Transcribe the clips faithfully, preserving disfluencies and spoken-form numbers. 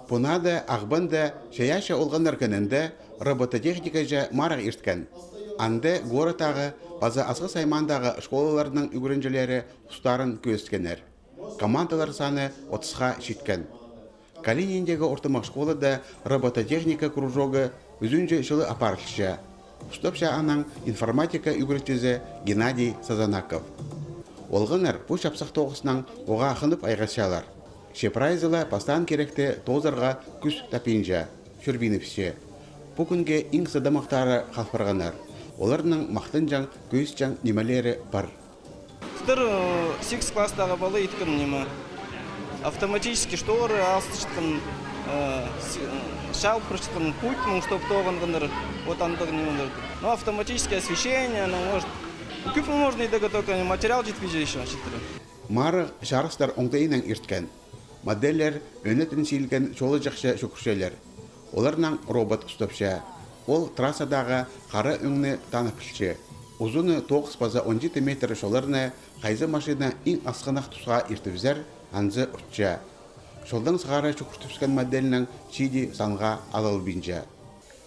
Пу наада Ағбанда чайаачы олғаннар кінінде робототехникаҷа марығ ирткен. Анда городтағы паза Асхыс аймаандағы школаларның ӱгренҷілері устарын кӧзіткеннер. Командалар саны отысха читкен. Калининдегі ортымах школада робототехника кружогы ӱзінҷі чылы апарылча. Устапча анаң информатика ӱгретчізі Геннадий Сазанаков. Олғаннар пу чапсых тоғыснаң уғаа хынып айғасчалар. Че прайзы ла пастаан киректі тоозарға кӱс таппинча, чӧрбиніпче. Пу кӱнге иң сыдамахтары халпырғаннар. Оларның махтанҷаң, кӧзітчең нимелері пар. Тыдыр, э, сигіс класстағы пала иткен ниме. Автоматический шторы алыстырчатхан, э, с-, э, чалып парчатхан пультмең, чтоб тоғынғаннар, вот андағ нимелерді. Ну, автоматическое освещение, ну, может, кӧп можно идерге, только материал читпинче ещё, читіре. Марығ чарыстар оңдайынаң ирткен. Модельлер ӧнетін сиилген чолаҷахча чӱгӱрчелер. Оларнаң робот устапча. Ол трассадағы хара ӧңні танып пілче. Узуны тоғыс паза он читі метр чолларны хайзы машина иң асхынах тусха иртібізер, анзы утча. Чолдаң сығара чӱгӱртібіскен модельнің чииді санға алылбинча.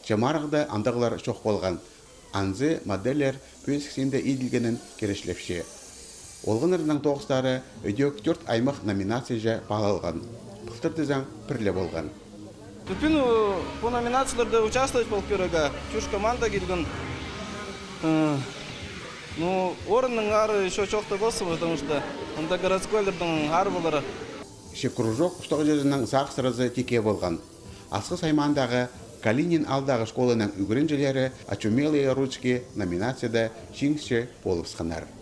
Че марығда андағлар чох полған. Анзы модельлер пӧзік синде иділгенін киречлепче. Олғаннарның тоғыстары ідӧк тӧрт аймах номинацияҷа паалалған. Пылтыр тізең, пір ле полған. Пӱӱн, э, пу номинацияларда участвовать полып кӧрерге чӧрче команда килген. Э, ну, орынның ары ещё чох та ползын, потому что анда городскойларның ары полары. Че кружок устағҷызының сағыссыразы тикке полған. Асхыс аймаандағы Калинин аалдағы школаның ӱгренҷілері «Очумелые ручки» номинацияда чиңісчі полыбысханнар.